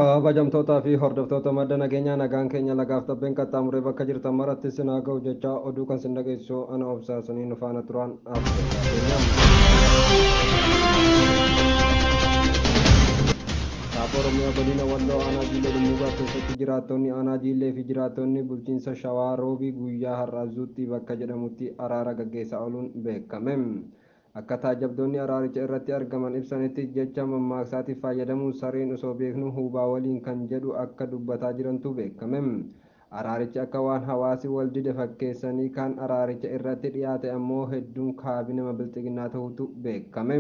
Kabajamtootaa fi hordoftoota madda nageenyaa, nagaan keenya lagaaf tabbeen qaxxaamuree bakka jirtan maratti isin haa ga'u jechaa, oduu kan sin dhageessisu ana obsaasanii nu faana turaan affeerraa keenya. Kaaba Oromiyaa godina Walloo aanaa Jiillee Dhummuugaa keessatti jiraattonni aanaa Jiillee fi jiraattonni bulchiinsa Shawaa Roobii guyyaa har'aa Zuuxxii bakka jedhamutti araara gaggeessaa ooluun beekame. Akka taajjabdoonni araaricha irratti argaman ibsanitti, jecha mammaaksaatiif fayyadamuun sareen osoo beeknuu huubaa waliin kan jedhu akka dubbataa jirantu beekame. Araarichi akka waan hawaasi wal dide fakkeessanii kan araaricha irratti dhiyaate ammoo hedduun kaabinama bilxiginnaa ta'utu beekame.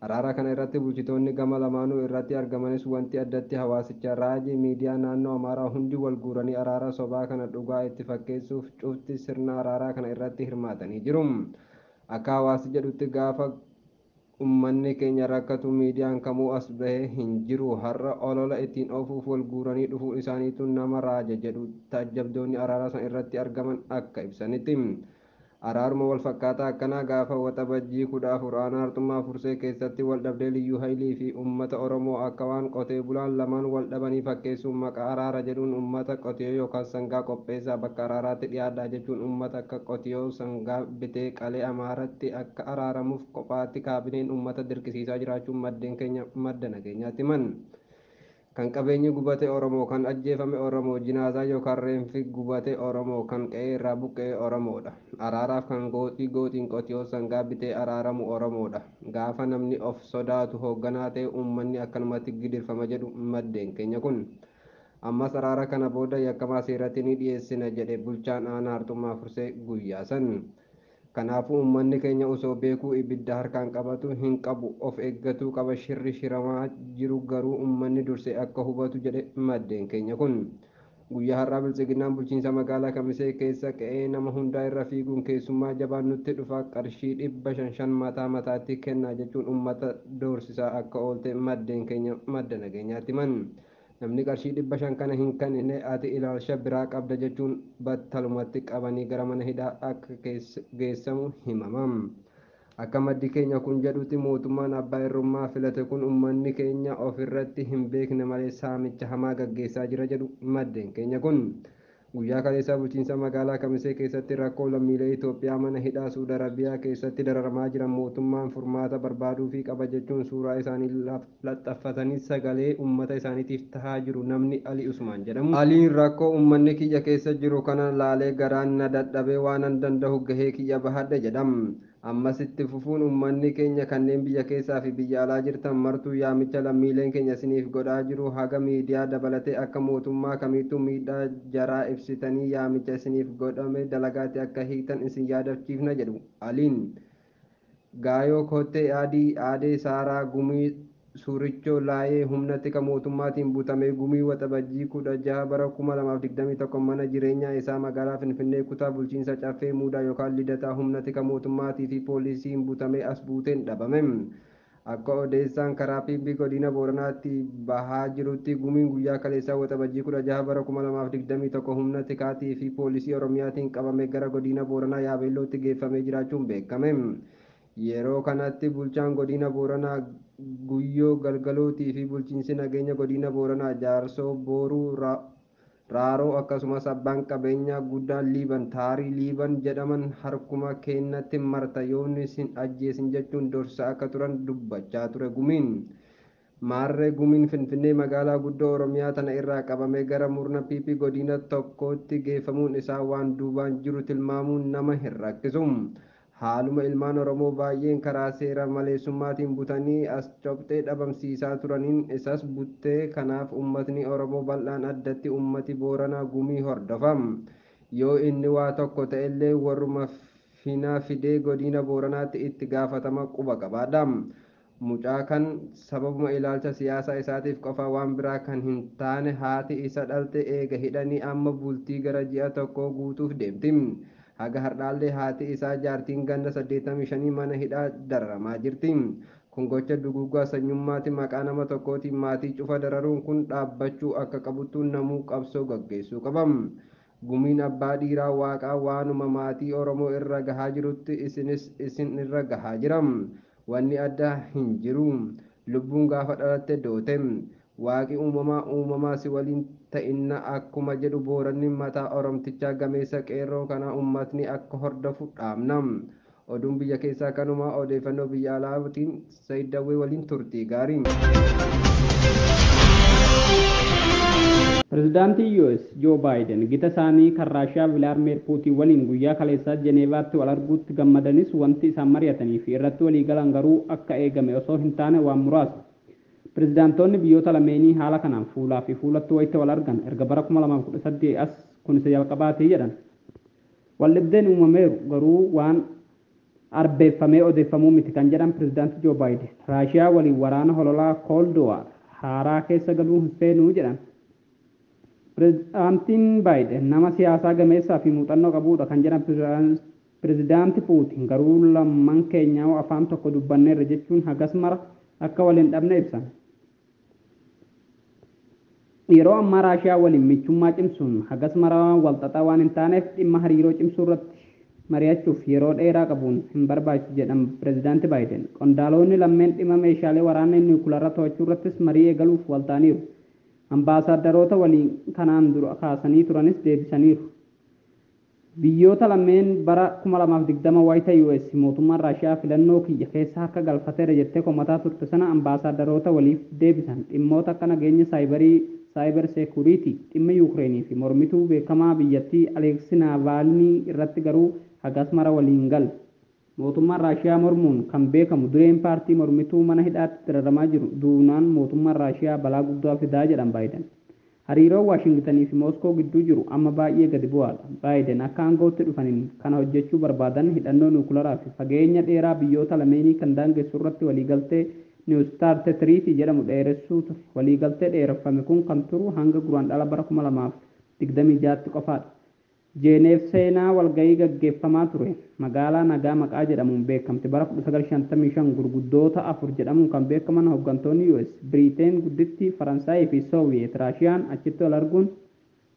Araara kana irratti bulchitoonni gama lamaanuu irratti argamanis, wanti addatti hawaasicha raaje miidiyaa naannoo Amaaraa hundi wal guuranii araara sobaa kana dhugaa itti fakkeessuuf cufti sirna araaraa kana irratti hirmaatanii jiru. Akka hawaasi jedhutti, gaafa ummanni keenya rakkatu miidiyaan kamuu as bahee hin jiru, har'a olola ittiin oofuuf wal guuranii dhufuun isaaniitu nama raaja jedhu taajjabdoonni araara san irratti argaman akka ibsanitti. Araaruma wal fakkaataa akkanaa gaafa Waxabajjii 14 aanaa Harxummaa Fursee keessatti wal dhabdee Liyyuu Haayilii fi uummata Oromoo akka waan qotee bulaan lamaan wal dhabanii fakkeessuun maqaa araara jedhuun uummata qotiyoo yookaan sangaa qopheessaa, bakka araaraatti dhiyaadhaa jechuun uummata akka qotiyoo sangaa bitee qalee Amaaratti akka araaramuuf kophaatti kaabineen uummata dirqisiisaa jiraachuun maddeen keenya madda nageenyaatti himan. Kan qabeenyi gubate Oromoo, kan ajjeefame Oromoo, jinaazaa yookaan reenfi gubate Oromoo, kan qe'ee irraa buqqa'e Oromoodha. Araaraaf kan gooxii gooxiin qotiyoo sangaa bitee araaramu Oromoodha. Gaafa namni of sodaatu hoogganaa ta'e uummanni akkanumatti gidirfama jedhu maddeen keenya kun. Ammas araara kana booda yakkamaa seeratti ni dhiyeessina jedhe bulchaan aanaa Harxummaa Fursee guyyaa san. Kanaafuu uummanni keenya osoo beekuu ibidda harkaan qabatu hin qabu, of eeggatuu qaba, shirri shiramaa jiru garuu uummanni dursee akka hubatu jedhe maddeen keenya kun. Guyyaa har'aa biltsiginnaan bulchiinsa magaalaa Kamisee keessa qe'ee nama hundaa irra fiiguun keessummaa jabaan nutti dhufa, qarshii 500 mataa mataatti kennaa jechuun uummata doorsisaa akka oolte maddeen keenya madda nageenyaatti himan. Namni qarshii 500 kana hin kennine ati ilaalcha biraa qabda jechuun battalumatti qabanii gara mana hidhaa akka geessamu himama. Akka maddi keenya kun jedhutti, mootummaan abbaa irrummaa filate kun uummanni keenya ofirratti hin beekne malee saamicha hamaa gaggeessaa jira jedhu maddeen keenya kun. Guyyaa kaleessaa bulchiinsa magaalaa Kamisee keessatti rakkoo lammiilee Itoophiyaa mana hidhaa Suud Arabiyaa keessatti dararamaa jiran mootummaan furmaata barbaaduufii qaba jechuun suuraa isaanii laxxaffatanii sagalee uummata isaaniitiif tahaa jiru namni Ali Usmaan jedhamu. Aliin rakkoo uummanni kiyya keessa jiru kana laalee garaan na dadhabee waanan danda'u gahee kiyya bahadhe jedham. Ammas itti fufuun uummanni keenya kanneen biyya keessaa fi biyya alaa jirtan martuu yaamicha lammiileen keenya isiniif godhaa jiru haga miidiyaa dabalatee akka mootummaa kamiittuu miidhaa jaraa ibsitanii yaamicha isiniif godhame dalagaatti akka hiiktan isin yaadachiifna jedhu Aliin. Gaayoo Kottee Adii Aadee Saaraa Gumii Suurichoo Laayee humna tika mootummaatiin butamee gumii Waxabajjii 16 bara 2021 mana jireenyaa isaa magaalaa Finfinnee kutaa bulchiinsa Caffee Muudaa yookaan Lidataa humna tika mootummaatii fi poolisiin butamee as buuteen dhabame. Akka odeessaan karaa PP godina Booranaatti bahaa jirutti, gumiin guyyaa kaleessaa Waxabajjii 16 bara 2021 humna tikaatii fi poolisii Oromiyaatiin qabame gara godina Booranaa Yaabeellootti geeffamee jiraachuun beekame. Yeroo kanatti bulchaan godina Booranaa Guyyoo Galgalootii fi bulchiinsi nageenya godina Booranaa Jaarsoo Booruu Raaroo akkasumas abbaan qabeenyaa guddaan Liiban Taarii Liiban jedhaman harkuma keennatti marta yoonni sin ajjeesin jechuun dorsa akka turan dubbachaa ture gumiin. Maarree gumiin Finfinnee magaalaa guddoo Oromiyaa tana irraa qabamee gara murna PP godina tokkootti geeffamuun isaa waan duubaan jiru tilmaamuun nama hin rakkisu. Haaluma ilmaan Oromoo baay'een karaa seera maleessummaatiin butanii as cophxee dhabamsiisaa turaniin isas buttee, kanaaf uummatni Oromoo bal'aan addatti uummati Booranaa gumii hordofa. Yoo inni waa tokko ta'ellee warruma fina fidee godina Booranaatti itti gaafatama quba qabaadha. Mucaa kan sababuma ilaalcha siyaasaa isaatiif qofa waan biraa kan hin taane haati isa dhalte eega hidhanii amma bultii gara ji'a tokkoo guutuuf deemti. Haga har'aallee haati isaa jaartiin ganda 85 mana hidhaa dararamaa jirti. Kun gocha duguuggaa sanyummaati, maqaa nama tokkootiin maatii cufa dararuun kun dhaabbachuu akka qabuttu namuu qabsoo gaggeessuu qaba. Gumiin abbaa dhiiraa waaqaa waanuma maatii Oromoo irra gahaa jirutti isinis isin irra gahaa jira. Wanni adda hin jiru. Lubbuun gaafa dhalatte doote. Waaqi uumamaa uumamaa si waliin ta'inna akkuma jedhu Booranni mataa Oromtichaa gameessa qeerroo kana uummatni akka hordofu dhaamna. Oduun biyya keessaa kanuma. Odeeffannoo biyya alaatiin Sayid Dawwee waliin turtii gaarii. Pireezidaantiin US Joo Baayiden gita isaanii kan Raashiyaa Vilaadimeer Puutiin waliin guyyaa kaleessaa Jeneevaatti wal arguutti gammadanis, wanti isaan mari'atanii fi irratti walii galan garuu akka eegame osoo hin taane waan muraasa. Pireezidaantoonni biyyoota lameenii haala kanaan fuulaa fi fuulatti wayita wal argan erga bara 2018 as kun isa jalqabaati jedhan. Waldhibdeen uumameeru garuu waan arbeeffamee odeeffamuu miti kan jedhan Pireezidaanti Joo Baayiden, Raashiyaa waliin waraana hololaa Cold War haaraa keessa galuu hin feenuu jedhan. Pireezidaantiin Baayiden nama siyaasaa gameessaa fi muuxannoo qabudha kan jedhan Pireezidaanti Puutiin garuu, lamman keenyaa afaan tokko dubbanneerra jechuun hagas mara akka wal hin dhabne ibsan. Yeroo ammaa Raashiyaa waliin michummaa cimsuun hagas mara walxaxaa waan hin taaneef, dhimma hariiroo cimsuu irratti mari'achuuf yeroo dheeraa qabuun hin barbaachisu jedhan Pireezidaanti Baayiden. Qondaalonni lammeen dhimma meeshaalee waraanaa niwukilaraa to'achuu irrattis marii eegaluuf walta'aniiru. Ambaasaadarroota waliin kanaan dura kaasanii turanis deebisaniiru. Biyyoota lameen bara 2020 wayita US mootummaan Raashiyaa filannoo kiyya keessa harka galfateera jettee komataa turte sana ambaasaadarroota waliif deebisan. Dhimmoota akka nageenya saayibarii, cyber security, dhimma Yuukireenii fi mormituu beekamaa biyyattii Aleeksi Naavaalnii irratti garuu hagas mara waliin galle. Mootummaan Raashiyaa mormuun kan beekamu dureen paartii mormituu mana hidhaatti dararamaa jiru duunaan mootummaan Raashiyaa balaa guddaa fidaa jedhan Baayiden. Hariiroo Waashingtanii fi Mooskoo gidduu jiru amma baay'ee gadi bu'aadha. Baayiden akka aangootti dhufaniin kana hojjechuu barbaadan hidhannoo niwukilaraa fi fageenya dheeraa biyyoota lameenii kan daangessu irratti waliigaltee New START Treaty jedhamu dheeressuu ture. Waliigaltee dheereffame kun kan turu hanga Guraandhala bara 2026tti qofaadha. Jeeneef seenaa walgahii gaggeeffamaa ture magaalaa nagaa maqaa jedhamuun beekamte bara 1955 gurguddoota afur jedhamuun kan beekaman hooggantoonni US, Biriteen gudditti, Faransaayii fi Sooviyeet Raashiyaan achitti wal arguun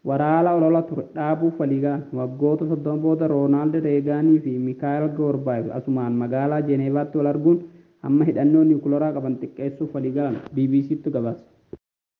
waraana olola ture dhaabuuf walii galan. Waggoota 30 booda Roonaald Reegaanii fi Mikaayil Goorbaayev asumaan magaalaa Jeeneevaatti wal arguun hamma hidhannoo niwukilaraa qaban xiqqeessuuf walii galan. BBCtti gabaase.